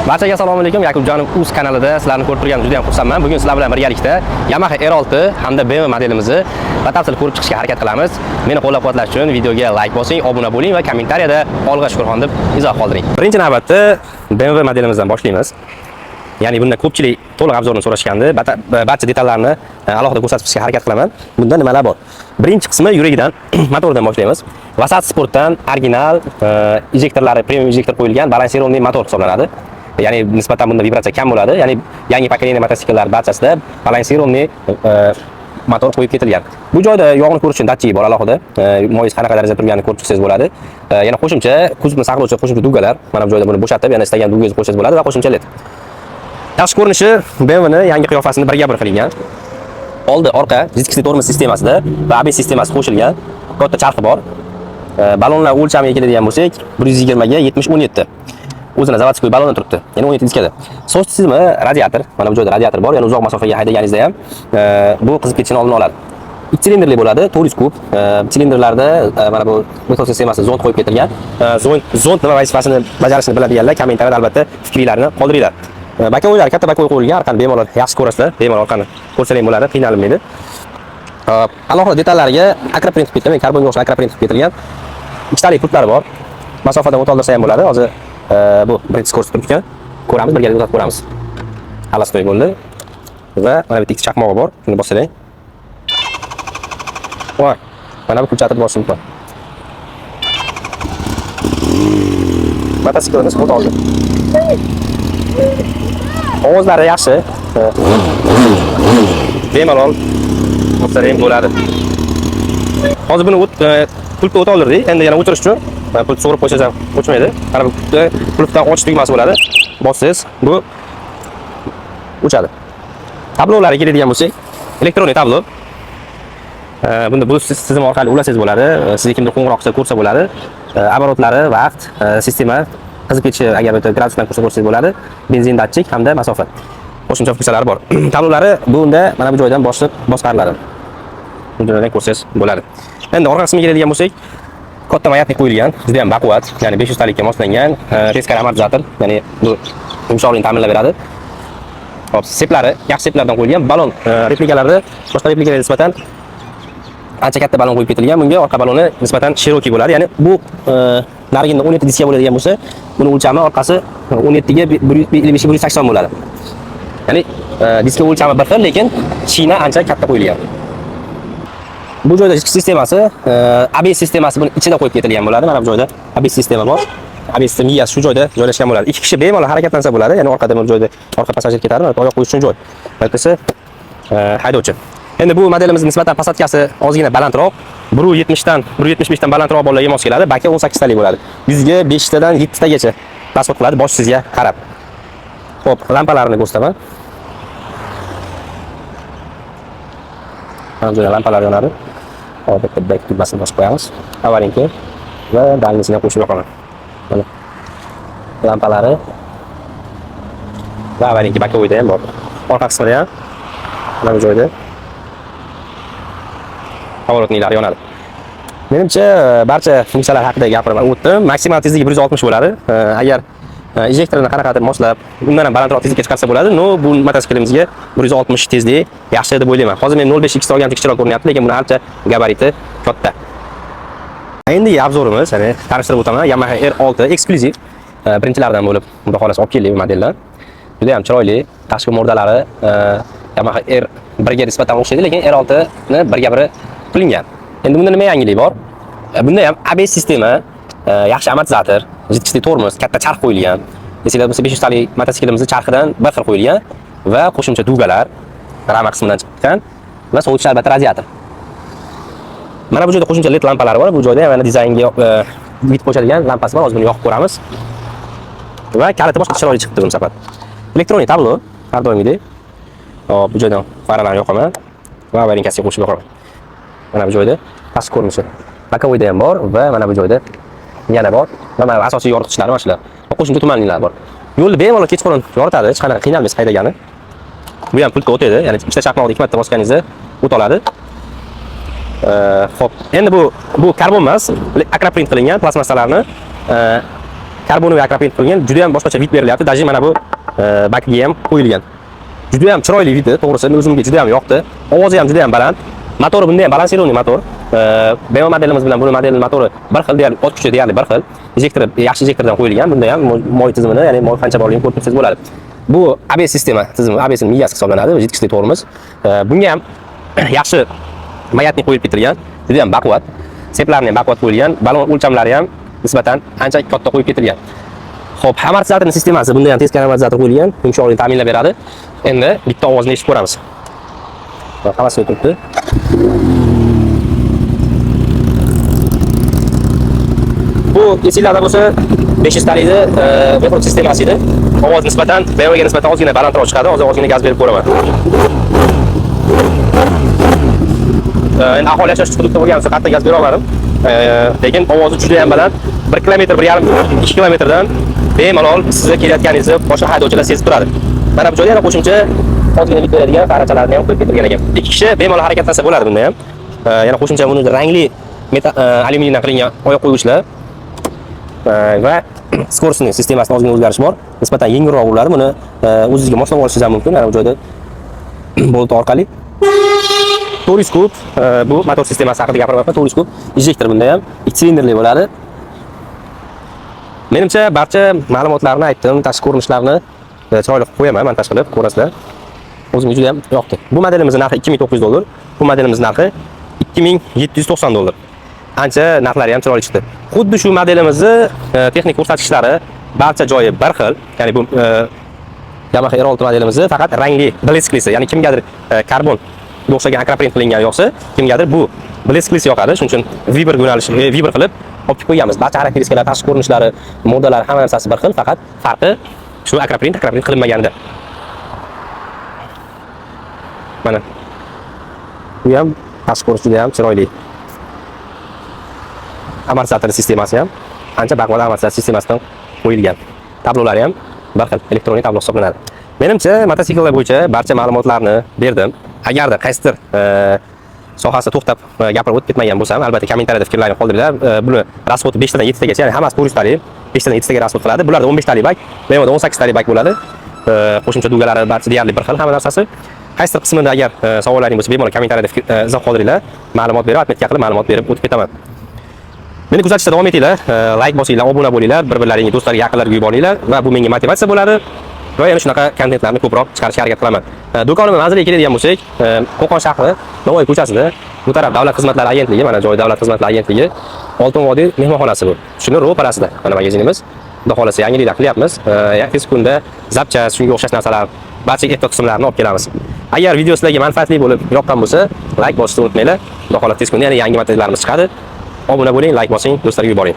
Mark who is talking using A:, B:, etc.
A: Barchaga assalomu alaykum. Yakubjonov Uz kanalida sizlarni ko'rib turganim juda ham xursandman. Bugun sizlar bilan birgalikda Yamaha R6 hamda BMW modelimizni batafsil ko'rib chiqishga harakat qilamiz. Meni qo'llab-quvvatlash uchun videoga like bosing, obuna bo'ling va kommentariyada olg'a Shukurxon deb izoh qoldiring. Birinchi navbatda BMW modelimizdan boshlaymiz. Ya'ni bunda ko'pchilik to'liq обзор ni so'rashgandi. Barcha detallarni alohida ko'rsatib chiqishga harakat qilaman. Bunda nimalar bor? Birinchi qismi yuragidan, motordan boshlaymiz. Vasat Sportdan original ejektorlari, premium ejektor qo'yilgan балансированный motor hisoblanadi. Ya'ni nisbatan bunda vibratsiya kam bo'ladi. Ya'ni yangi поколение mototsikllar barchasida балансированный motor qo'yib ketilgan. Bu joyda yog'ni ko'rish uchun datchigi bor alohida. Moyingiz qanaqa darajada turganini ko'rib chiqsangiz bo'ladi. Yana qo'shimcha kuzovni saqlovchi qo'shimcha дуга lar. Mana bu joyda buni bo'shatib, yana istagan дуга ngizni qo'shsangiz bo'ladi va qo'shimcha led. Tashqi ko'rinishi BMW ni yangi qiyofasini birga bir qilingan. Oldi, orqa diskli tormoz sistemasida va ABS sistemasi qo'shilgan. Katta charxi bor. Balonlar o'lchamiga keladigan bo'lsak, 120 ga 70 17. O'zini заводской baloni turibdi. Ya'ni 17 diskada. Sovuq tizimi radiator. Mana bu joyda radiator bor. Ya'ni uzoq masofaga haydaganingizda ham bu qizib ketishini oldini oladi. 2 silindrli bo'ladi, 400 kub. Silindrlarda mana bu motor sistemasi zond qo'yib ketilgan. Zond nima vazifasini bajarishini biladiganlar kommentariyada albatta fikringlarni qoldiringlar. Боковой lar katta боковой qo'yilgan, orqani bemalol yaxshi ko'rasizlar. Bemalol orqani ko'rsalar bo'ladi, qiynalmaydi. Alohida detallariga akroprint qilib ketilgan, karbonga o'xshagan akroprint qilib ketilgan. Ikkitalik pultlari bor. Masofadan o't oldirsa ham bo'ladi. Hozir bu birinchisi ko'rsatib turibdi. Ko'ramiz, birgalikda o'tib ko'ramiz. Холостой bo'ldi. Va mana bu yerda ikkita chaqmog'i bor. Shuni bossalang. Voy, mana bu включатель bosish mumkin. Mototsiklimiz o't oldi. Ovozlari yaxshi. Bemalol o'tsa ham bo'ladi. Hozir buni o't pultga o't oldirdik. Endi yana o'chirish uchun mana pult sug'urib qo'ysangiz ham o'chmaydi. Mana bu pultda pultdan ochish tugmasi bo'ladi. Bossangiz bu o'chadi. Tablolariga keladigan bo'lsak, электронный tablo. Bunda Bluetooth tizimi orqali ulasangiz bo'ladi. Sizga kimdir qo'ng'iroq qilsa ko'rsa bo'ladi. Оборот lari, vaqt, sistema qizib ketishi agar bu yerda gradusdan ko'rsa ko'rsangiz bo'ladi. Benzin datchik hamda masofa. Qo'shimcha funksiyalari bor. Tablolari bunda mana bu joydan bosib boshqariladi. Bu joydan ko'rsangiz bo'ladi. Endi orqa qismiga keladigan bo'lsak, katta маятник qo'yilgan, juda ham baquvvat, ya'ni 500 talikka moslangan, teskari amortizator, ya'ni bu yumshoqlikni ta'minlab beradi. Xo'p, seplari yaxshi seplardan qo'yilgan. Balon replikalarda boshqa replikalarga nisbatan ancha katta balon qo'yib ketilgan. Bunga orqa baloni nisbatan широкий bo'ladi. Ya'ni bu narigida 17 diska bo'ladigan bo'lsa, buni o'lchami orqasi 17 ga 155 180 bo'ladi. Ya'ni diska o'lchami bir xil, lekin shina ancha katta qo'yilgan. Bu joyda ichki sistemasi, ABS sistemasi buni ichida qo'yib ketilgan bo'ladi. Mana bu joyda ABS sistema bor. ABS miyasi shu joyda joylashgan bo'ladi. Ikki kishi bemalol harakatlansa bo'ladi. Ya'ni orqada bu joyda orqa passajir ketadi, mana oyoq qo'yish uchun joy. Bu esa haydovchi. Endi bu modelimiz nisbatan посадка si ozgina balandroq. 1.70 dan 1.75 dan balandroq bolalarga mos keladi. Baki 18 talik bo'ladi. 100 ga 5 tadan 7 tagacha расход qiladi bosh sizga qarab. Xo'p, lampalarini ko'rsataman. Mana bu joyda lampalar yonadi. Hop, bitta back tugmasini bosib qo'yamiz. Аварийка va дальний sini qo'shib yoqaman. Mana lampalari va аварийка боковой da ham bor. Orqa qismida ham mana bu joyda поворотник lar yonadi. Menimcha barcha funksiyalar haqida gapirib o'tdim. Maksimal tezligi 160 bo'ladi. Agar ejektorini qanaqadir moslab, undan ham balandroq tezlikka chiqarsa bo'ladi. Но, bu mototsiklimizga 160 tezlik yaxshi deb o'ylayman. Hozir men 0.5 x olganimcha kichikroq ko'rinyapti, lekin buni ancha gabariti katta. Endigi обзор imiz, ya'ni tanishtirib o'taman, Yamaha R6 eksklyuziv. Birinchilardan bo'lib, xudo xohlasa olib keldik bu modeldan. Juda ham chiroyli, tashqi mordalari Yamaha R1 ga nisbatan o'xshaydi, lekin R6 ni birga biri qilingan. Endi bunda nima yangilik bor? Bunda ham ABS sistema, yaxshi amortizator, жидкостный tormoz, katta charx qo'yilgan. Esinglar bo'lsa 500 talik mototsiklimizning charxidan bir xil qo'yilgan va qo'shimcha дуга lar rama qismidan chiqqan va sovutish albatta radiator. Mana bu joyda qo'shimcha LED lampalari bor. Bu joyda ham yana dizaynga bit qo'shadigan lampasi bor. Hozir buni yoqib ko'ramiz. Va kaliti boshqa chiroyli chiqdi bu safar. Электронный tablo har doimgidek. Hop, bu joydan faralarni yoqaman va аварийка siga qo'shib yoqaman. Mana bu joyda tashqi ko'rinishi. Боковой da ham bor va mana bu joyda yana bor. Va mana asosiy yoritgichlari mana shular. Va qo'shimcha туманник lar bor. Yo'lni bemalol kechqurun yoritadi, hech qanaqa qiynalmaysiz haydagani. Bu ham pultga o'tadi, ya'ni ikkita chaqmoqni ikki marta bosganingizda o't oladi. Xo'p, endi bu karbon emas, akroprint qilingan plastmassalarni. Карбоновый акроплит qilingan, juda ham boshqacha вид berilyapti. Даже mana bu bakiga ham qo'yilgan. Juda ham chiroyli вид i, to'g'risi, men o'zimga juda ham yoqdi. Ovozi ham juda ham baland. Motori bunda ham балансированный motor. BMW modelimiz bilan buni modelning motori bir xil deyarli, ot kuchi deyarli bir xil. Injektori yaxshi injektordan qo'yilgan. Bunda ham moy tizimini, ya'ni moy qancha borligini ko'rib tursangiz bo'ladi. Bu ABS sistema tizimi, ABS miyasi hisoblanadi, жидкостный tormoz. Bunga ham yaxshi маятник qo'yilib ketilgan, juda ham baquvvat. Цепь larni ham baquvvat qo'yilgan, balon o'lchamlari ham nisbatan ancha katta qo'yib ketilgan. Xo'p, amortizatorning sistemasi bunda ham teskari amortizator qo'yilgan, yumshoqlikni ta'minlab beradi. Endi bitta ovozini eshitib ko'ramiz. Va hammasi turibdi. Bu esinglarda bo'lsa 500 talikni V-Pro sistemasi edi. Ovoz nisbatan BMW ga nisbatan ozgina balandroq chiqadi. Hozir ozgina gaz berib ko'raman. Endi aholi yashash hududida bo'lgan bo'lsa qattiq gaz bera olmadim. Lekin ovozi juda ham baland. 1 kilometr, 1,5, 2 kilometrdan bemalol sizni kelayotganingizni boshqa haydovchilar sezib turadi. Mana bu joyda yana qo'shimcha ozgina вид beradigan farachalarni ham qo'yib ketilgan ekan. Ikki kishi bemalol harakatlansa bo'ladi bunda ham. Yana qo'shimcha buni rangli alyuminiydan qilingan oyoq qo'ygichlar va скоростный sistemasida ozgina o'zgarish bor. Nisbatan yengilroq bo'ladi. Buni o'zingizga moslab olishingiz ham mumkin. Mana bu joyda bolt orqali. 400 kub, bu motor sistemasi haqida gapiryapman. 400 kub injektor bunda ham 2 silindrli bo'ladi. Menimcha barcha ma'lumotlarni aytdim, tashqi ko'rinishlarni chiroyli qilib qo'yaman, montaj qilib ko'rasizlar. O'zimga juda ham yoqdi. Bu modelimizning narxi 2900 dollar, bu modelimizning narxi 2790 dollar. Ancha narxlari ham chiroyli chiqdi. Xuddi shu modelimizni texnik ko'rsatkichlari barcha joyi bir xil, ya'ni bu Yamaha R6 modelimizni faqat rangli блеск lisi, ya'ni kimgadir karbon o'xshagan акроплит qilingan yoqsa, kimgadir bu блеск lisi yoqadi. Shuning uchun Vibr yo'nalishi, Vibr qilib olib kelib qo'yganmiz. Barcha xarakteristikalar, tashqi ko'rinishlari, modalari, hamma narsasi bir xil, faqat farqi shu акроплит qilinmaganida. Mana. Bu ham tashqi ko'rinishi juda ham chiroyli. Amortizator sistemasi ham ancha baquvvat amortizator sistemasidan qo'yilgan. Tablolari ham bir xil elektron tablo hisoblanadi. Menimcha mototsikllar bo'yicha barcha ma'lumotlarni berdim. Agarda qaysidir sohasida to'xtab gapirib o'tib ketmagan bo'lsam, albatta kommentariyada fikrlaringni qoldiringlar. Buni расход i 5 tadan 7 tagacha, ya'ni hammasi 400 talik, 5 tadan 7 taga расход qiladi. Bularda 15 talik bak, BMWda 18 talik bak bo'ladi. Qo'shimcha дуга lari barcha deyarli bir xil hamma narsasi. Qaysidir qismida agar savollaring bo'lsa, bemalol kommentariyada izoh qoldiringlar. Ma'lumot berib, отметка qilib ma'lumot berib o'tib ketaman. Meni kuzatishda davom etinglar, layk bosinglar, obuna bo'linglar, bir-birlaringga, do'stlarga, yaqinlarga yuboringlar va bu menga motivatsiya bo'ladi. Va yana shunaqa kontentlarni ko'proq chiqarishga harakat qilaman. Do'konimni manziliga keladigan bo'lsak, Qo'qon shahri, Navoiy ko'chasida, bu taraf Davlat xizmatlari agentligi, mana joy Davlat xizmatlari agentligi, Oltin vodiy mehmonxonasi bu. Shuni ro'parasida mana magazinimiz. Xudo xolasa yangiliklar qilyapmiz. Tez kunda zapchast, shunga o'xshash narsalar, barcha ehtiyot qismlarini olib kelamiz. Agar video sizlarga manfaatli bo'lib yoqqan bo'lsa, layk bosishni unutmanglar. Xudo xolasa tez kunda yana yangi materiallarimiz chiqadi. Obuna bo'ling, layk bosing, do'stlarga yuboring.